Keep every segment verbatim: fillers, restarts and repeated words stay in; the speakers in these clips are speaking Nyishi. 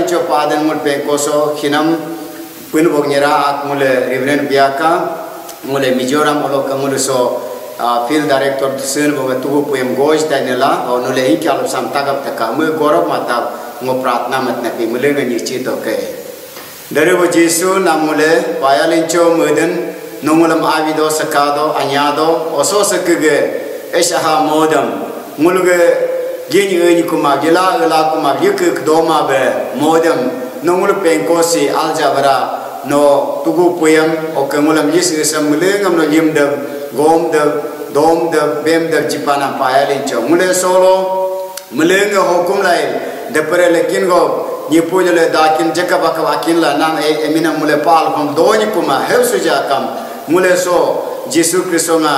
Cho padan ngul pengkoso hinam pun bok nyera ak ngule Reverend Biaka ngule Mizoram olo ka ngule so, ah, field director sen bok tugu puyam goj tainela o nule hingki alup sam tagap taka me gorok mata ngo pratna mat napi mule nge nyichi toke. Dari bo Jesu nam ngule payalincho meden nungulam avido sakado anyado oso sekege eshaha modam ngulge gin eni kuma gila ela kuma yekek doma be modam nungul pengkosi aljabra no tugu puyam oke ngulam yis esam melengam no limdam gomdam domdam bemdam jipanam payalincho ngule solo Melenge hukum lain depere lekin go nyipu jele dakin jeka baka wakin la nam e emina mule pal hom doni kuma heu suja kam mule so Jisu Kristo nga,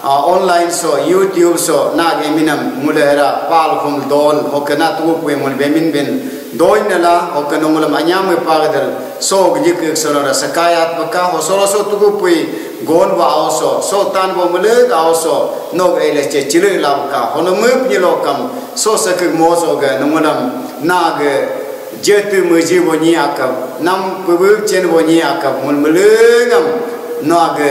ah, online so YouTube so nag eminam mule hera pal hom dol hokena tu pui mul bemin bin doi nela hokena mulam anyam pagadel so gijik sonora sakayat baka ho solo so tugu pui gon wa auso so tan bo mule auso nog ele che chile la baka hono mup ni lokam So sakik moso ga nungunam na ga jetu muji bo nyi akap nam pubuk chen bo nyi akap mun mulungam na ga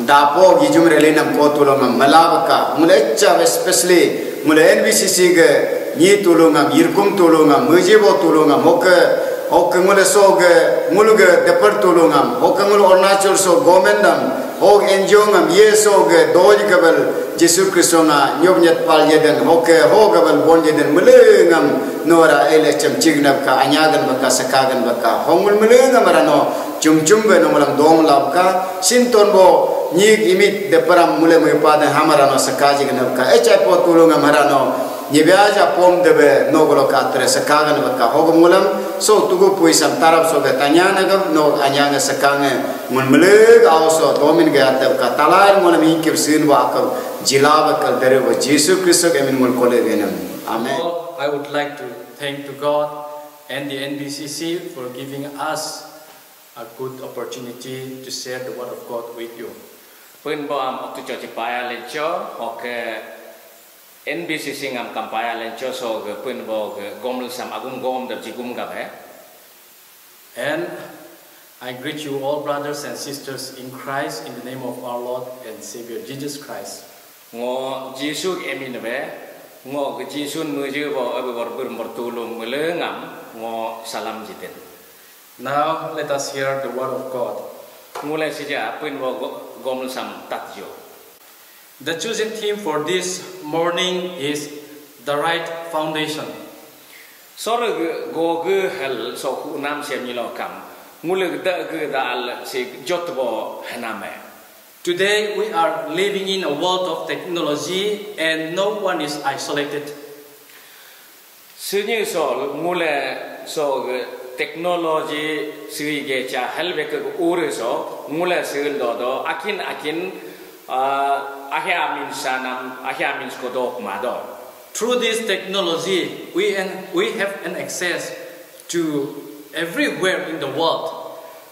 dapo gijum rele nam ko tulungam malabaka mule cha especially mule N B C C ga nyi tulungam yirkum tulungam muji bo tulungam hoke hoke mule so ga mulu ga depar tulungam hoke mule Arunachal so gomendam Hog enjong am ye so ge doj gabal Jisu Kristo nga nyob nyet pal yeden hoke ho gabal bon yeden melengam nora ele chem chignab ka anyagan baka sakagan baka hongul melengam rano chum chum be nongolam dong lab ka sinton bo nyig imit de param mule mui paden hamarano sakaji ganab ka echai po tulungam harano Nyebiaja pom debe nogolo katre sakagan baka hogum ngulam so tugu puisam tarap so ga tanya nagam no anyang sakange mun meleg auso domin ga atab ka talar ngulam inkip sin wa akam jila bakal dere wa Jisu Kristo ke min mul kole benam. Amen. All, I would like to thank to God and the N B C C for giving us a good opportunity to share the word of God with you. Pun bo am oktu chochi paya lencho oke N B C C ngam kampaya lencho so ge pun bo ge goml sam agum gom dap jigum gap he. And I greet you all brothers and sisters in Christ in the name of our Lord and Savior Jesus Christ. Ngo Jisu emin be ngo ge Jisu muju bo abu bor bur bor tulung melengam ngo salam jiten. Now let us hear the word of God. Ngule sija pun bo goml sam tatjo. The chosen theme for this morning is the right foundation. Sorg gog hel so hunam sem nilo kam ngulg dag dal si jotbo haname. Today we are living in a world of technology and no one is isolated. Sunyi sol ngule so technology sui ge cha helbe ke ure so ngule sul do do akin akin, ah, ahya min sanam ahya min skodok ma do. Through this technology, we, en- we have an access to everywhere in the world.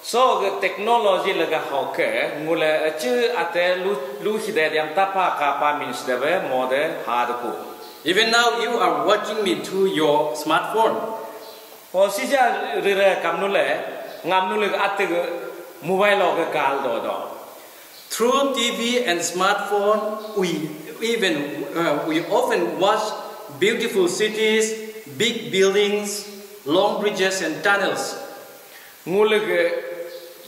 So ge technology lega hoke ngule achu ate lu lu hide yang tapa kapa min sdebe mode hadku. Even now, you are watching me through your smartphone. O sija rire kamnule ngamnule atte mobile oge kal do do. Through T V and smartphone, we even uh, we often watch beautiful cities, big buildings, long bridges and tunnels. Ngule ge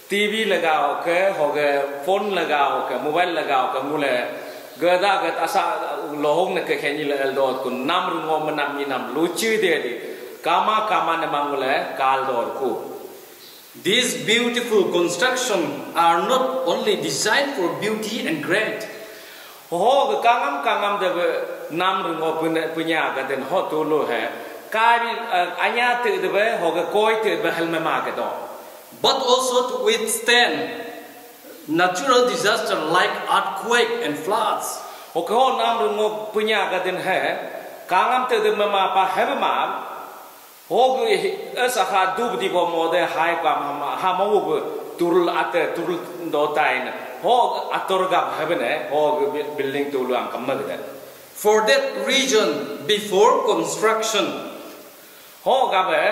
T V lagao ke, hoge phone lagao ke, mobile lagao ke, ngule gada gad asa lohong ne ke khenyi le el dot kun nam rungo menam ni nam luchi de di kama kama ne mangule kal dor ku. These beautiful constructions are not only designed for beauty and grace. Ho ke kangam kangam de be nam rungo punya punya gaden ho tulu he. Kari, eh, anya te de be ho ke koi te be helme ma ke do. But also to withstand natural disaster like earthquake and floods. Ho ke ho nam rungo punya gaden he. Kangam te de mema pa he ma. Hog asa ha dub di bo mode hai kam hama hama ub turul ate turul do tain hog ator gab hebene hog building tulu ang kamagde. For that reason, before construction, hog abe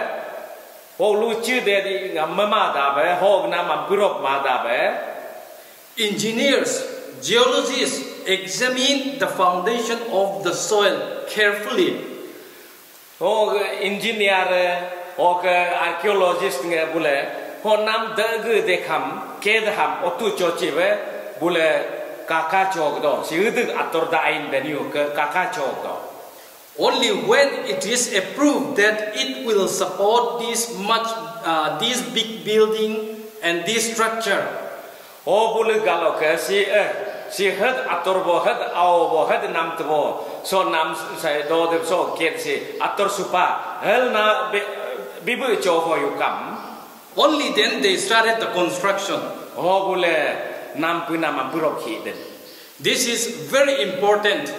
Ho lucu de di ngam mema dabe, ho nama birok ma dabe. Engineers, geologists examine the foundation of the soil carefully. Ho engineer, ho ke archaeologist nge bule, ho nam dege de kam, ke de ham, otu chochi be, bule kaka chok do, si uduk ator da ain deniu ke kaka chok do. Only when it is approved that it will support this much, uh, this big building and this structure. O bulu galo ke si eh, si het atur bo, het au bo, het nam tebo, so nam sai do de so ket si atur supa, hel na be, bibu cho ho yukam. Only then they started the construction. O bule nam puna mam burok hi den. This is very important.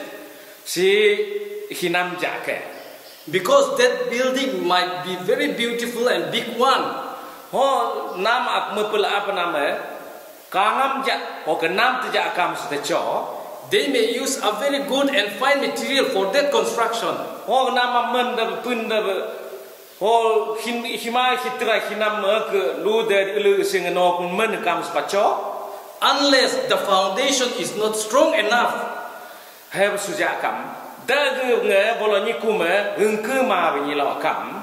Si hinam jake. Because that building might be very beautiful and big one. Ho nam ap mepel apa nama? Kangam ja, ho ke nam te ja kam sute cho. They may use a very good and fine material for that construction. Ho nama men da pun da ho hin hima hitra hinam ke lu de lu sing no kun men kam spacho. Unless the foundation is not strong enough. Heb suja kam. Dage nge bolo nyikum, hengke ma bini lo kam.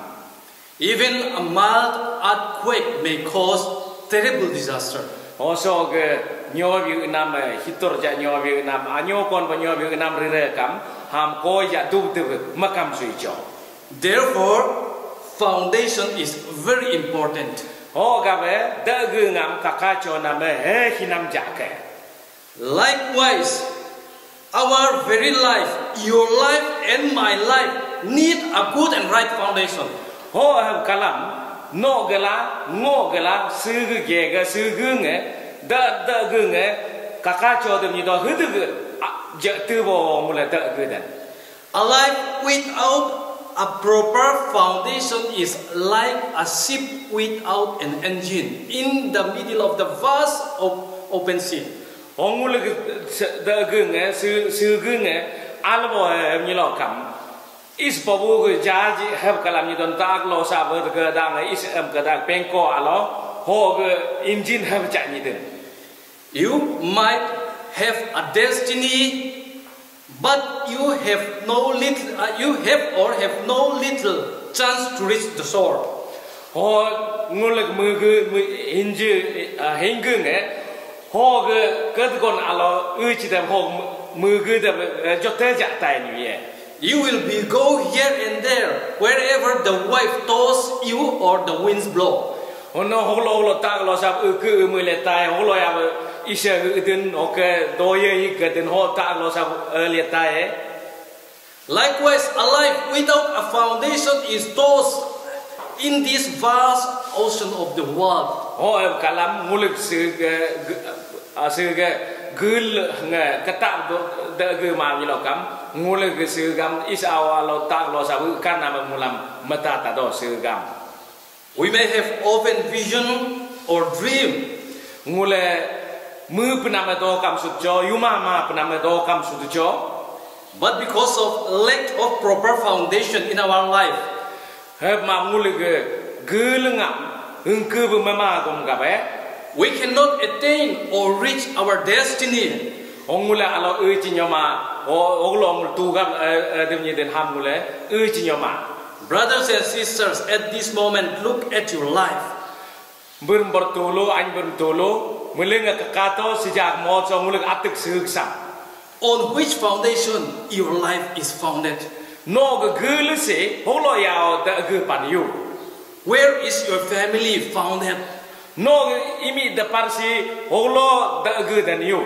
Even a mild earthquake may cause terrible disaster. Oso ge nyobi nam, hitor ja nyobi nam, anyo kon ba nyobi nam rire kam, ham ko ja dub dub makam sui jo. Therefore, foundation is very important. Ho gabe dage ngam kaka cho nam he hinam jake. Likewise, our very life, your life and my life, need a good and right foundation. Ho hem kalam, no gela, ngo gela, sege gege, sege nge, da da ge nge, kaka cho dem ni do hede ge, je te bo mule da ge den. A life without a proper foundation is like a ship without an engine in the middle of the vast op- open sea. Ongul ge da ge nge, su ge nge, albo hem ni lo kam. Is pabu ge jaji heb kalam ni don tak lo sa ber ge dang is em ke dak pengko alo, ho ge engine heb chak ni den. You might have a destiny, but you have no little, uh, you have or have no little chance to reach the shore. Ho ngulak mugu hinju hingung eh. Ho ge kedgon alo uchi dem ho mugu dem jote ja tai ni ye. You will be go here and there, wherever the wave toss you or the winds blow. Ono holo holo tak lo sab uku umule tai holo ya ise udin oke doye ike din ho tak lo sab le tai. Likewise, a life without a foundation is tossed in this vast ocean of the world. Ho kalam ngulik se Asege gul nge ketak do de ge ma milo kam ngule ge segam is awa lo tak lo sabu karena mengulam meta tado segam. We may have open vision or dream. Ngule mu pename do kam sutjo yuma ma pename do kam sutjo. But because of lack of proper foundation in our life, Heb ma ngule ge gelengam engke be mema gom gabe. We cannot attain or reach our destiny. Ongule alo e chinyoma o oglo ongul tugam e dem ni den ham ngule e chinyoma. Brothers and sisters, at this moment, look at your life. Bermber tolo, anj berm tolo, melenge kekato sejak mo so ngule atek seksam. On which foundation your life is founded? No ge gele se holo yao da ge pan yu. Where is your family founded? No ge imi da par si holo da ge dan yu.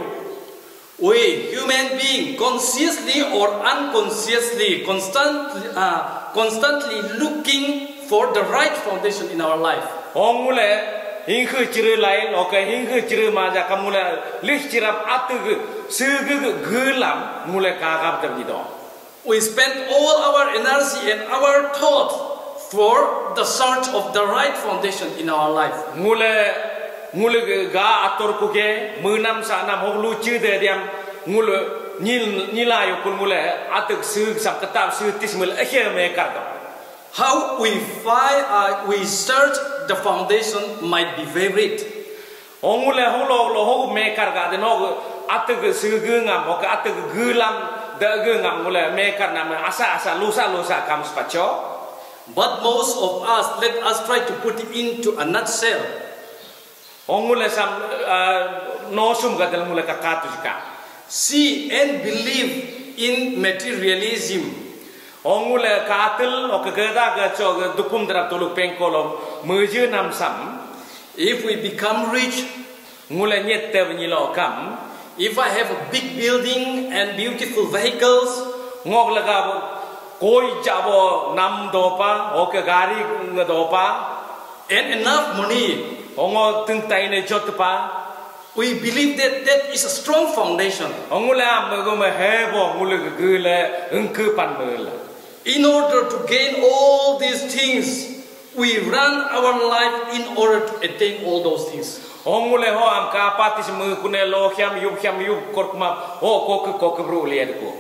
We human being consciously or unconsciously constantly, uh, constantly looking for the right foundation in our life. Ongule hinghe chire lain oke hinghe chire maja kamule lih chiram atege sege gelam mule kagap dem ni do. We spend all our energy and our thought for the search of the right foundation in our life. Ngule ngule ga ator kuge menam sa nam hok lucu de diam ngule nil nila yokul ngule atek seg sam ketap seg tis mul ehe me kardo. How we find, uh, we search the foundation might be varied. Ongule holo lo ho mekar ga de no ateg sege ngam ho ateg gelam de ge ngam ngule mekar nam asa asa lusa lusa kam spacho. But most of us, let us try to put it into a nutshell. Ongule sam nosum ga del ngule ka katu jika. See and believe in materialism. Ongule katil o kegeda ga cho dukum dara tuluk pengkolo meje nam sam. If we become rich, ngule nyet te nyilo kam. If I have a big building and beautiful vehicles, ngok lega koi jabo nam dopa, oke gari ngedopa, and enough money, ongo tengtai ne jotpa. We believe that that is a strong foundation. Ongule am mego me hebo ngule gele engke pan mele. In order to gain all these things, we run our life in order to attain all those things. Ongule ho am kapatis me kune lo hiam yub hiam yub korkma ho koke koke bru liadku.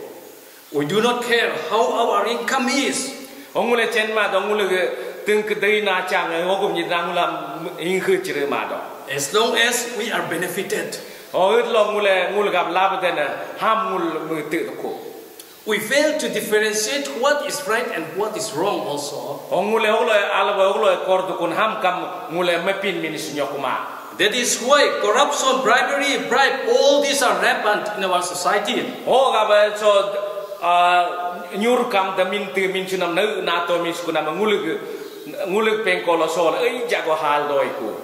We do not care how our income is. Ongule chen ma do ngule tengke dei na chang ngogum ni dangula inghe chire ma do. As long as we are benefited. O it lo ngule ngul gap lab den ham ngul mu te ko. We fail to differentiate what is right and what is wrong also. Ongule oglo alaba oglo kor dukun ham kam ngule mepin minis nyokuma. That is why corruption, bribery, bribe, all these are rampant in our society. Ho ga ba so nyur kam da min te min chunam na na to min sukuna ngulug ngulug pengkolo sol ei jago hal doi ku.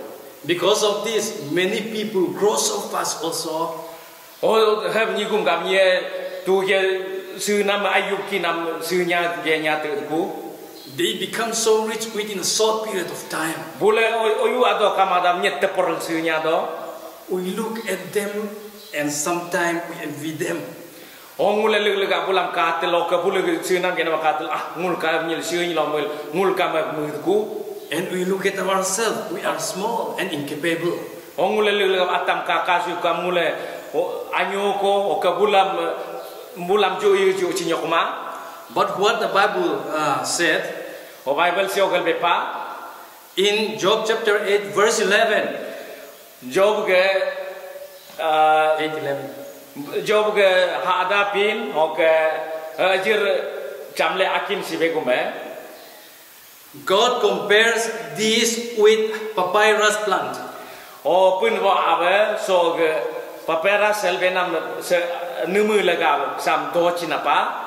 Because of this, many people grow so fast also. Oh, have nyigum gam ye tu ye su nam ayuk ki nam su nya ye nya te ku. They become so rich within a short period of time. Bule oyu ado kam adam nyet tepor su nya do. We look at them and sometimes we envy them. Oh ngule leg leg bulam katel oke bule su nam gena katel ah ngul ka nyil su nyil omel ngul ka ma ku. And we look at ourselves, we are small and incapable. Ongule lele atam kaka su kam ngule anyo ko oka bulam bulam ju yu ju chinyok ma. But what the Bible uh, said, o Bible si ogal bepa. In Job chapter eight verse eleven. Job ke uh, eight eleven. Job ke hada pin oke hajir chamle akin si begume. God compares this with papyrus plant. O pun bo abe so ge papyrus selbenam se numu lega sam do chinapa.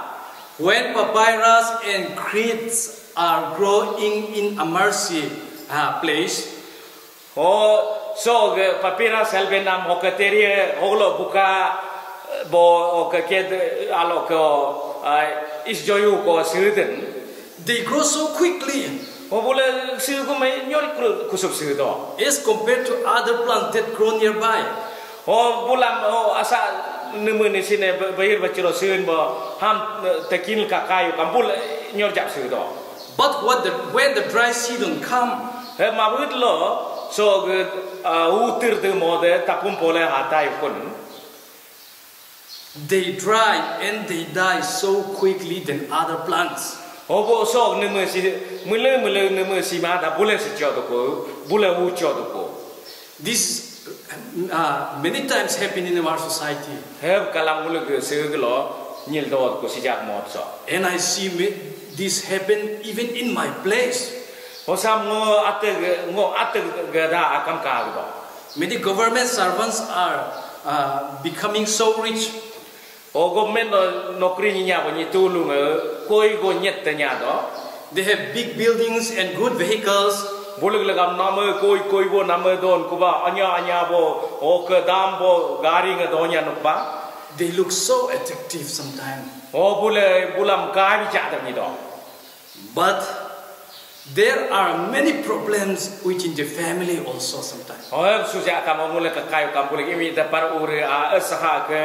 When papyrus and reeds are growing in a marshy uh, place, O so ge papira selbenam ho ke terie hoglo buka bo ho ke ked alo ke is joyu ko suden. They grow so quickly. O bule sigu mai nyori kusup sido. As compared to other plants that grow nearby. O bulam o asa nemeni sine bayir bachiro sin bo ham tekin ka kayu kampul nyor jap sido. But what the, when the dry season come, he mabut lo so ge utir de mode tapum pole hatai kun. They dry and they die so quickly than other plants. Obo so neme si mule mule neme si ma da bule si chodo ko bule u chodo ko. This uh, many times happen in our society. Heb kalam muluk segelo nyil dot ko sijak mot so. And I see me, this happen even in my place. Hosam ngo ate ngo ate gada akam ka do. Many government servants are uh, becoming so rich. O government no nokri ni nya ni tulung koi go nyet nya do. They have big buildings and good vehicles. Buluk lagam nama koi koi bo nama don kuba anya anya bo o ke dam bo gari nge donya nukba. They look so attractive sometimes. O bule bulam kai bi jada ni do. But there are many problems within the family also sometimes. O suja kam ngule ka kai kam bule imi da par ure a saha ke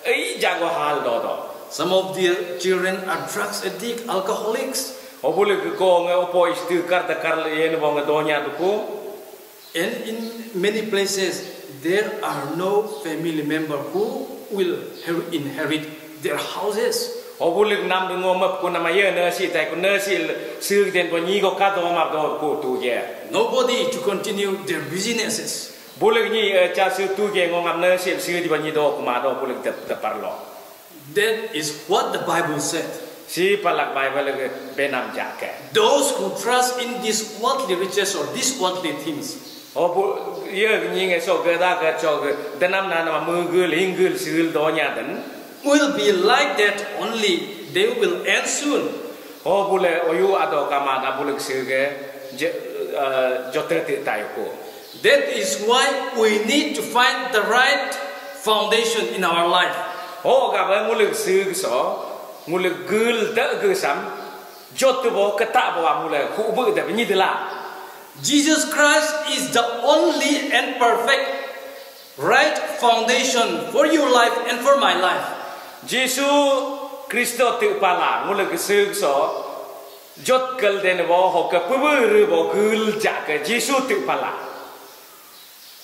ei jago hal do do. Some of the children are drugs addict, alcoholics. O bule ke ko nge opo isti kar da kar yen bo nge donya duku. And in many places, there are no family member who will inherit their houses. Obulik nam dungo map ku nama ye nasi tai ku nasi sir den bo nyi go ka do ma do ku tu ye. Nobody to continue their businesses. Bulik nyi eh, cha sir tu ye ngo ngam nasi sir di ba nyi do ku ma do bulik de de parlo. That is what the Bible said. Si palak Bible ke benam jake. Those who trust in these worldly riches or these worldly things. Obu ye nyi nge so ge da ge cho ge denam na nama mugul hingul sir do nya den. Will be like that only. They will end soon. Ho bule oyu ado kama na bulik sege je uh, jote ti tayo ko. That is why we need to find the right foundation in our life. Ho ga ba mulik sege so mulik gul da ge sam jote bo kata bo amule hu bu da ni de la. Jesus Christ is the only and perfect right foundation for your life and for my life. Jisu Kristo tu pala ngule gesug so jot kel den bo ho ke pebe re bo gul ja ke Jisu tu pala.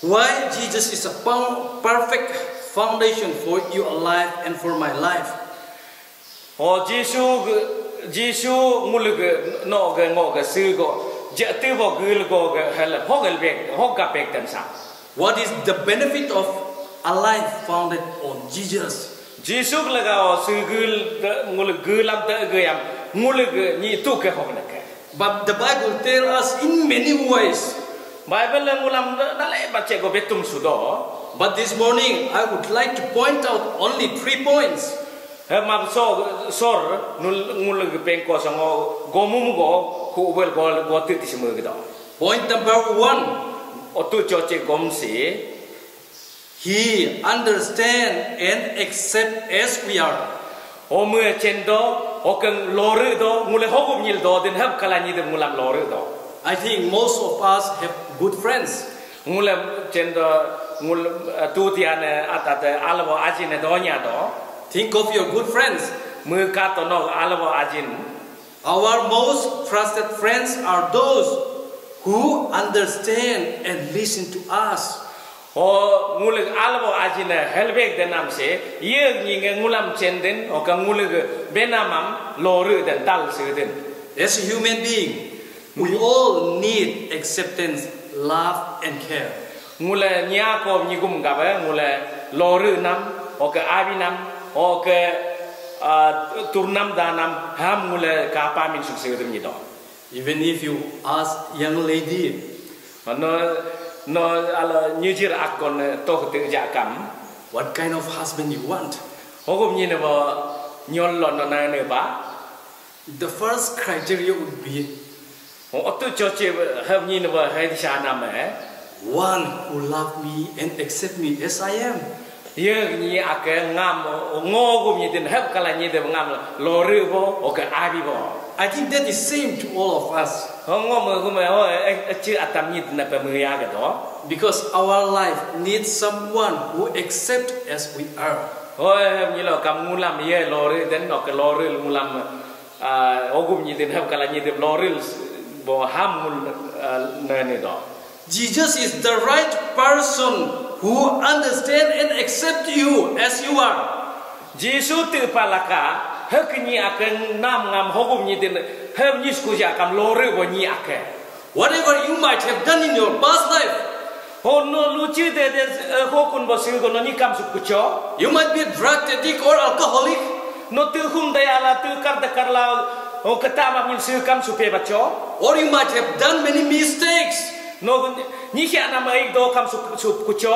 Why Jesus is a pow- perfect foundation for your life and for my life? O Jisu ge- Jisu ngule ge no ge ngo ge su go je tu bo gul go ge hel ho gel bek ho ga bek den sa. What is the benefit of a life founded on Jesus? Jisu lega o su gul ge ngule gulam te ge yam ngule ge ni tu ke ho ne ke. But the Bible tells us in many ways. Bible le ngulam da le bache go betum sudo. But this morning, I would like to point out only three points. He map so sor nul ngul pengko sango gomum go ku ubel go go tu tismu gitu. Point number one. Otu choche gomsi. He understand and accept as we are. Ome chendo okeng lore do ngule hogup nyil do din hab kala nyi dem ngulam lore do. I think most of us have good friends. Ngule chendo ngul tu tiane atate albo ajine donya do. Think of your good friends. Mu kato no albo ajin. Our most trusted friends are those who understand and listen to us. O ngulik albo ajine helbek denam se yeg nyinge ngulam chenden oka ngulik benamam lore den tal se den. As a human being, we all need acceptance, love, and care. Ngule nya ko nyigum gabe ngule lore nam oke abi nam oke ah, turnam danam ham ngule kapa min suk se dem nyido. Even if you ask young lady, no no alo nyijir akon toh te jakam. What kind of husband you want? Hogum nyine bo nyol lo no na ne ba. The first criteria would be, otu choche hab nyine bo hai di sana me. One who love me and accept me as I am. Ye nyi ake ngam ngo gum nyi din hep kala nyi de ngam lore bo oke abi bo. I think that is same to all of us. Ngo me gum ho e chi atam nyi din pe mu ya ge do. Because our life needs someone who accept as we are. Ho hep nyi lo kam ngulam ye lore den oke lore ngulam. Ah, ogum nyi din hep kala nyi din loril bo ham mul ah, nani do. Jesus is the right person who understand and accept you as you are. Jisu tu palaka hek nyi akan nam ngam hogum nyi din hep nyi skuja kam lore bo nyi ake. Whatever you might have done in your past life, ho no luchi de de eh, ho kun bo sil go no ni kam sup kucho. You might be a drug addict or alcoholic. No tu hum de ala tu kar de kar la ho kata ma min sil kam supe bacho. Or you might have done many mistakes. No ni kya na ma ik do kam sup sup kucho.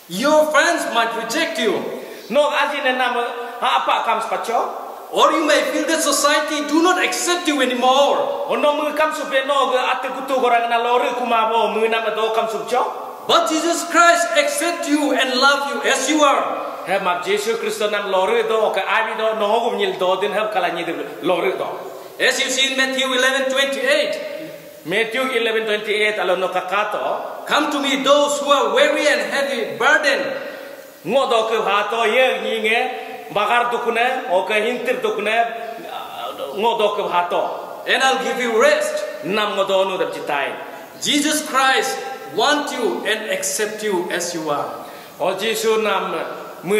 Your friends might reject you. No aji ne nam ha apa kam spacho. Or you may feel that society do not accept you anymore. Ono mu kam supe no ge ate kutu gorang na lore kuma bo mu nam do kam supcho. But Jesus Christ accept you and love you as you are. He map Jesu Kristo nam lore do ke abi do no hogum nyil do din hab kala nyi de lore do. As you see in Matthew eleven twenty-eight. Matthew eleven twenty-eight alo no kakato. Come to me, those who are weary and heavy burden. Ngo do ke hato ye nyinge bagar dukune oke hintir dukune ngo do ke hato. And I'll give you rest. Nam ngo do nu dap citai. Jesus Christ want you and accept you as you are. O Jisu nam mu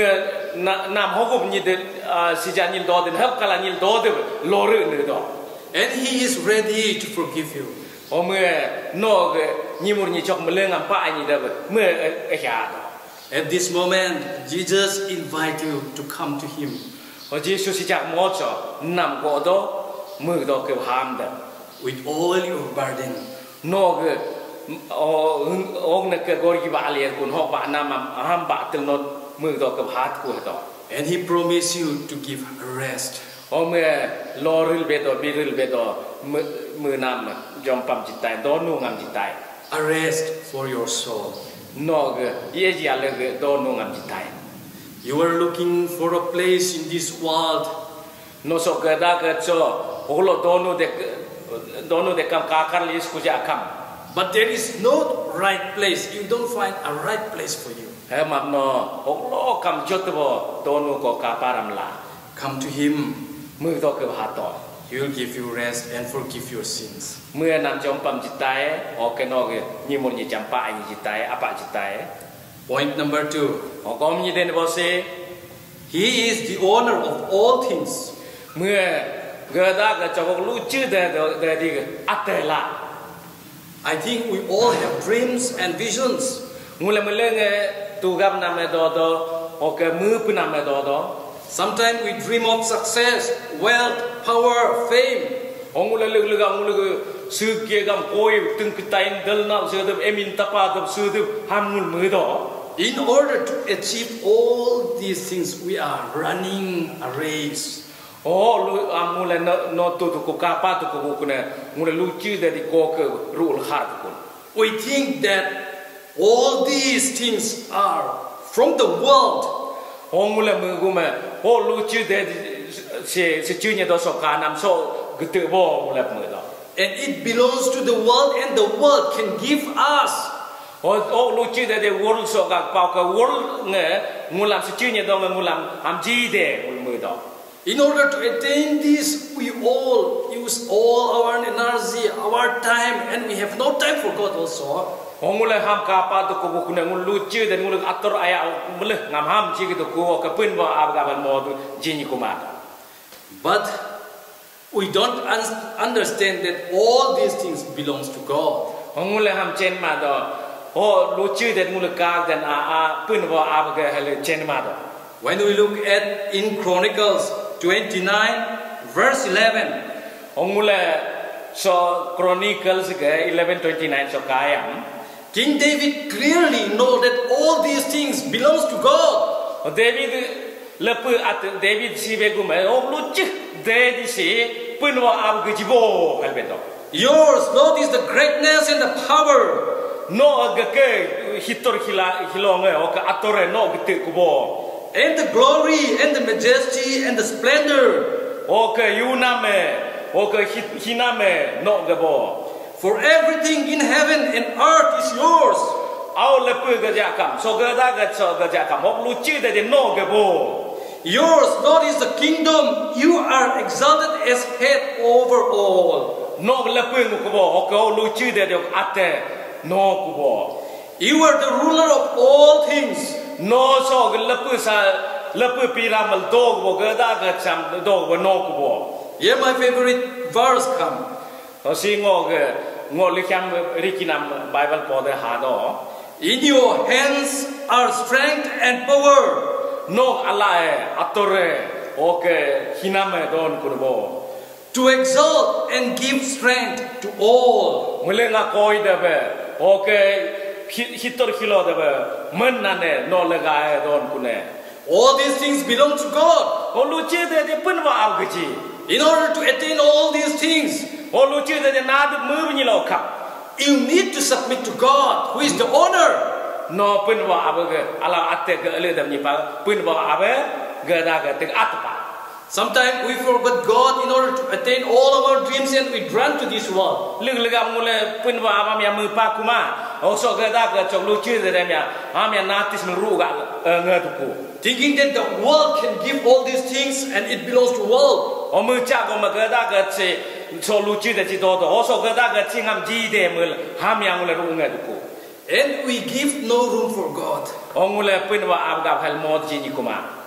Na, nam hogup nyi de, ah, sija nyil do de, hep kala nyil do de, lore ne do. And he is ready to forgive you. Ome no ge nyimur nyi chok meleng am pa nyi de, me, eh, eh, ya do. At this moment, Jesus invite you to come to him. O Jisu sijak mocho nam go do, me do ke ham de. With all your burden. No ge, o, og ne ke gor gi ba alier kun hok ba nam am, ham ba til no me do ke hat ku do. And he promised you to give rest. Ome loril bedo, biril bedo, me, me nam jom pam jitai, do nu ngam jitai. A rest for your soul. No ge, ye ji ale ge, do nu ngam jitai. You are looking for a place in this world. No so ge da ge cho, holo do nu de, do nu de kam kakar lis kuja kam. But there is no right place. You don't find a right place for you. He map no, holo kam jot bo, do nu ko kaparam la. Come to him. Mui do ke hato. He will give you rest and forgive your sins. Mui nam jom pam jitai, o ke no ge, ni mur ni jam pa ni jitai, apa jitai. Point number two. O kom ni den bo se. He is the owner of all things. Mui ge da ge chok lu chi de, de, de di ge, atela. I think we all have dreams and visions. Ngule melenge tugam name do do, oke mupu name do do. Sometimes we dream of success, wealth, power, fame. Ongule leg lega ngule sugye gam koi tengketain del na sedep emin tapa dep sedep ham ngul medo. In order to achieve all these things, we are running a race. Oh, lu amule no, no tu tu ku kapa tu ku ku ne ngule luchi de di ko ke rul har tu ku. We think that all these things are from the world. Oh, ngule me gume, oh, luchi de di se, se chunya do so kanam so gete bo ngule me do. And it belongs to the world, and the world can give us. Oh, oh, luchi de de world so ga pau ke world nge ngulam se chunya do nge ngulam am ji de ngul me do. In order to attain this, we all use all our energy, our time, and we have no time for God also. Ongule ham kapa tu ku bukune ngul luchi dan ngul atur aya mulih ngam ham chi gitu ku ke pun ba ab gaban mo tu jini kuma. But we don't un- understand that all these things belongs to God. Ongule ham chen ma do. Oh, luchi dan ngul ka dan a a pun ba ab ga hal chen ma do. When we look at in Chronicles twenty-nine, verse eleven, Ongule so Chronicles ke eleven twenty-nine so kayam. King David clearly know that all these things belongs to God. David lepu at David si begum eh, oh luchi David si punwa am gejibo halbendo. Yours, Lord, is the greatness and the power. No agake hitor hila hilonge oka atore no gete kubo. And the glory and the majesty and the splendor. Oka yuname, oka hi- hiname no gebo. For everything in heaven and earth is yours. Au lepu gajakam, so gada gacho gajakam, hok luchi de no gebo. Yours, Lord, is the kingdom. You are exalted as head over all. No lepu ngu kubo, oke o luchi de de ate no kubo. You are the ruler of all things. No so lepu sa lepu piramal do kubo gada gacham do kubo no kubo. Here my favorite verse come. Osi ngo ge ngo likham rikinam Bible pode hado. In your hands are strength and power. Nok alae atore oke hiname don kurbo. To exalt and give strength to all. Mule nga koi debe oke hi- hitor hilo debe men nane no legae don kune. All these things belong to God. Olu che de de pun wa au gaji. In order to attain all these things, Olu che de de na de mu ni lo kap. You need to submit to God, who is the owner. No pun wa abe ge ala ate ge ele dam ni pa pun wa abe ge da ge te at pa. Sometimes we forget God in order to attain all our dreams and we run to this world. Lig lig am ngule pun wa abam ya mu pa kuma. Oso ge da ge chok lu chi de dem ya. Am ya natis mel ru ga nge tu ku. Thinking that the world can give all these things and it belongs to world. Omu cha go ma ge da ge chi so lu chi de chi do do. Oso ge da ge chi ngam ji de mel ham ya ngule ru nge tu ku. And we give no room for God. Ongule pun wa ab ga hel mod ji ni kuma.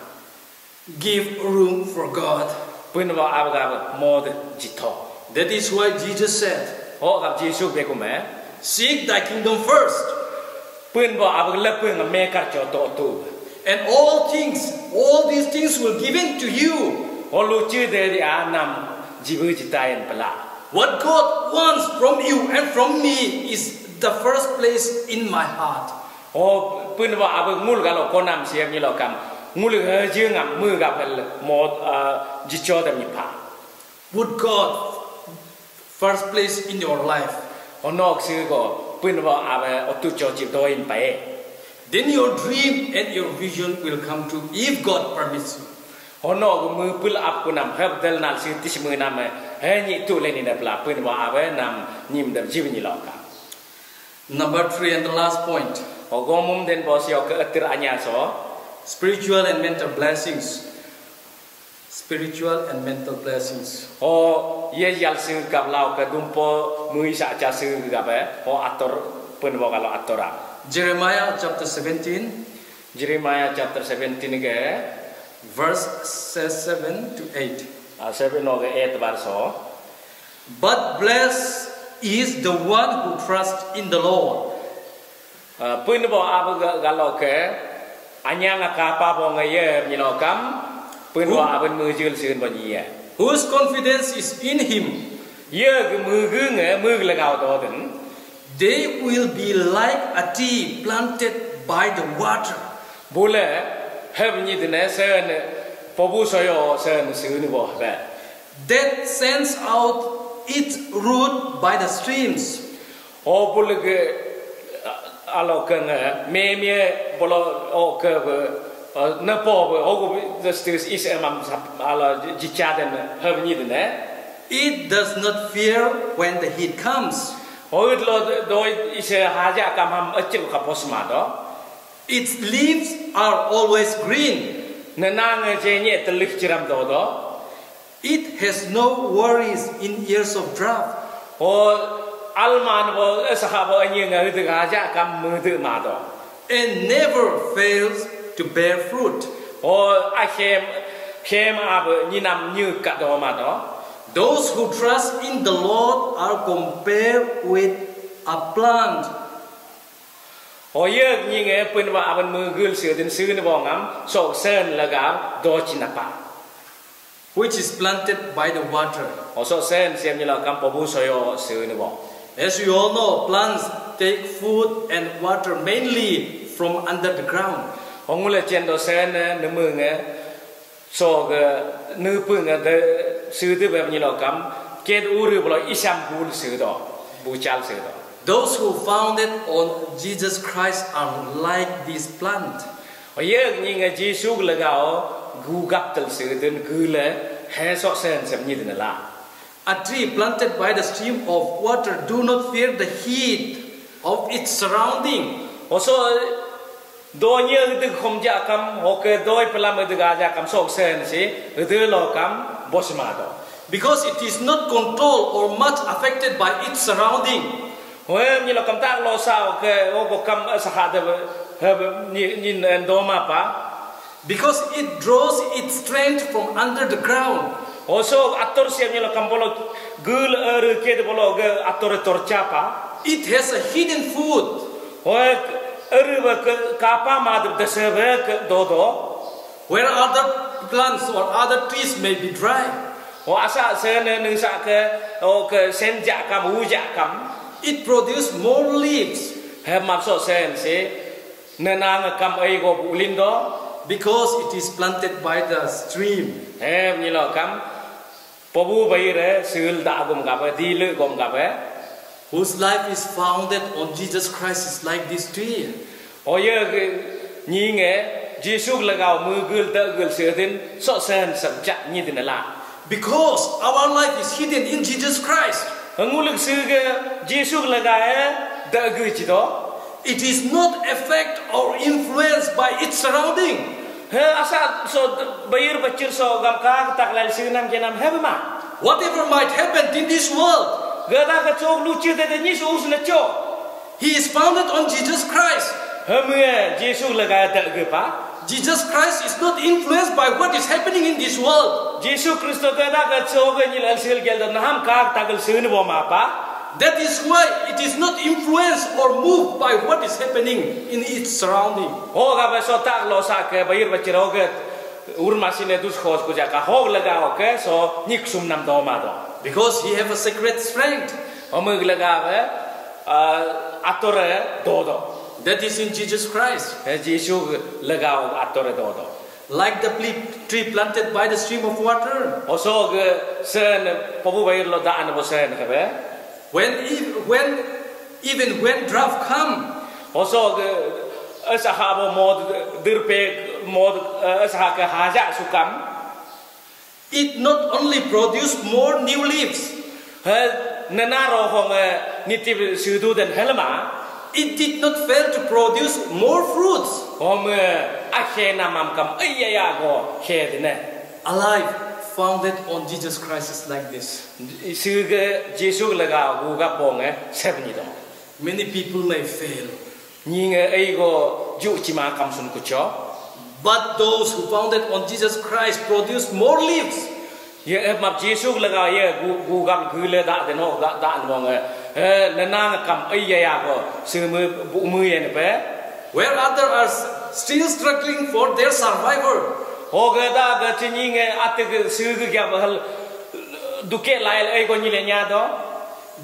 Give room for God. Pun wa abgab mod jito. That is why Jesus said, Ho gab Jisu bekume. Seek thy kingdom first. Pun wa abg lepung mekar cho to tu. And all things, all these things will given to you. Ho lucu de di anam jibu jitain pela. What God wants from you and from me is the first place in my heart. Ho pun wa abg ngul galo konam siam nyilo kam. Ngul hajing am mu gapel mod, ah, jicho dem nyipa. Put God first place in your life. Onok si go pun wa abg otu cho chip doin pae. Then your dream and your vision will come true if God permits you. Onok mu pul ap kunam heb del nal si tis mu nam he nyi tu leni dapla pun wa abg nam nyim dem jiv nyilo kam. Number three and the last point. Ogomum den bos yo ke atir anya so. Spiritual and mental blessings. Spiritual and mental blessings. Ho ye yal si gablau ke dumpo mui sa cha si gabe ho ator pun bo galo atora. Jeremiah chapter seventeen. Jeremiah chapter seventeen ke. Verse se-, seven to eight. Ah, seven no ke eight verse ho. But blessed is the one who trusts in the Lord. Ah, pun bo abu ga-, galo ke, anyang kapa bo ngaye nyilo kam, pun bo abun mujul sin bo nyiye. Whose confidence is in him. Ye ge mugu nge mug legao do den. They will be like a tree planted by the water. Bule, heb nyi dene sen, pobu soyo sen sunu bo be. That sends out its root by the streams. O bulge, alo keng, me me bolo o ke be, uh, nepo be, o go justice is emam sap, alo jichaden, heb nyi dene. It does not fear when the heat comes. O it lo do is haja kam ham achil ka posma do. Its leaves are always green. Nanang je nye telif chiram do do. It has no worries in years of drought. O alman bo sahabo anye nga hidga haja kam mudu ma do. And never fails to bear fruit. O ahem, hem ab nyinam nyu ka do ma do. Those who trust in the Lord are compared with a plant. O yek nyinge pun ba aban mugul se din sun bo ngam sok sen laga do chinapa. Which is planted by the water. O sok sen siam nyila kam pobu soyo sun bo. As we all know, plants take food and water mainly from under the ground. O ngule chen do sen ne nemu nge so ge nupu nge de su de bem nyilo kam ket uru bolo isam bul su do, buchal su do. Those who founded on Jesus Christ are like this plant. O ye ni nge Jisu lega o gu gap tel su den gu le he so sen sem nyi den la. A tree planted by the stream of water do not fear the heat of its surrounding. Oso do nye de khom ja kam, hoke doi pelam de ga ja kam sok sen si, de lo kam bosma do. Because it is not controlled or much affected by its surrounding. Hoem ni lo kam tak lo sa, hoke o ko kam sa ha de, he ni ni doma pa. Because it draws its strength from under the ground. Oso ator siam nyelo kambolo gul eru ke de bolo ge ator tor chapa. It has a hidden food. Hoek eru ba ke kapa ma de dese ba ke dodo. Where other plants or other trees may be dry. O asa sen nengsa ke o ke senja kam uja kam. It produce more leaves. He mapso sen se Nenang kam ai go bu ulin do. Because it is planted by the stream. He nyilo kam pobu bai re sil da agum gabe, di le gom gabe. Whose life is founded on Jesus Christ is like this tree. Oye ge nyinge Jisu lagao mugul da gul sedin so sen sabjak nyi dinala. Because our life is hidden in Jesus Christ. Ngulik sige Jisu lagae da gul chido. It is not affect or influenced by its surrounding. He asa so bayir bachir so gam ka tak lal sinam kenam he ma. Whatever might happen in this world, gada ka chok luchi de de ni so us na cho. He is founded on Jesus Christ. He me Jisu laga da ge pa. Jesus Christ is not influenced by what is happening in this world. Jisu Kristo ke da ke so ke nyil al sil gel da naham ka tagel sini bo ma pa. That is why it is not influenced or moved by what is happening in its surrounding. Ho ga be so tak lo sa ke bayir bachiro ke urma sine dus khos ku jaka hog laga ho ke so nyik sum nam do ma do. Because he have a secret strength. Omig laga be atore do do. That is in Jesus Christ. Jisu laga atore do do. Like the pl- tree planted by the stream of water. Oso ge sen pabu bayir lo da an bo sen ke be. When ev- when even when drought come, oso ge asaha bo mod dirpe mod asaha ke haja sukam. It not only produce more new leaves. Hel nena rohong nitib sudu den helma. It did not fail to produce more fruits. Hom akhena mam kam ayaya go khedine. A life founded on Jesus Christ is like this. Suge Jisu laga guga bonge sebni do. Many people may fail. Nyinge eigo ju chima kamsun kucho. But those who founded on Jesus Christ produce more leaves. Ye ep map Jisu laga ye gu gu gam gule da de no da da no nge. Eh, nenang kam ei ya ya go semu bu mu ye ne pe. Where others are s- still struggling for their survival. Ho ge da ge chinyi nge ate ge su ge gya bahal duke lail ei go nyile nya do.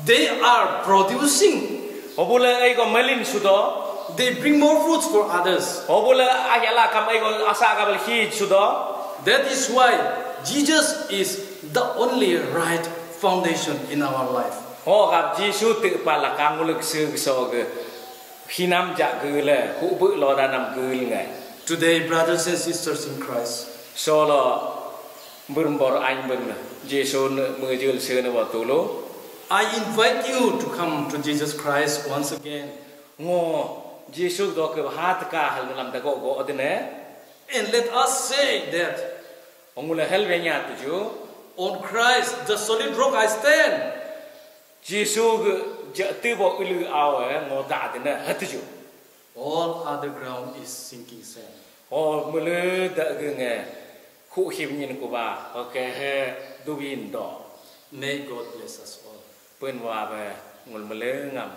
They are producing. Obula ei go malin sudo. They bring more fruits for others. Obula ayala kam ei go asa gabal hi sudo. That is why Jesus is the only right foundation in our life. Ho gab Jisu te pala kanguluk su so ge hinam ja gele hubu lo danam gel ngai. Today, brothers and sisters in Christ, solo Bermbor ain ber Jisu ne mejel sene wa tulu. I invite you to come to Jesus Christ once again. Ngo Jisu do ke hat ka hal lam da go go dene. And let us say that, ongule hel benya tuju. On Christ, the solid rock I stand. Jisu ge jati bo ilu awe ngo da dene hatuju. All other ground is sinking sand. O mele da ge nge khu him nyin kuba oke he dubin do. May God bless us all. Pun wa be ngul mele ngam.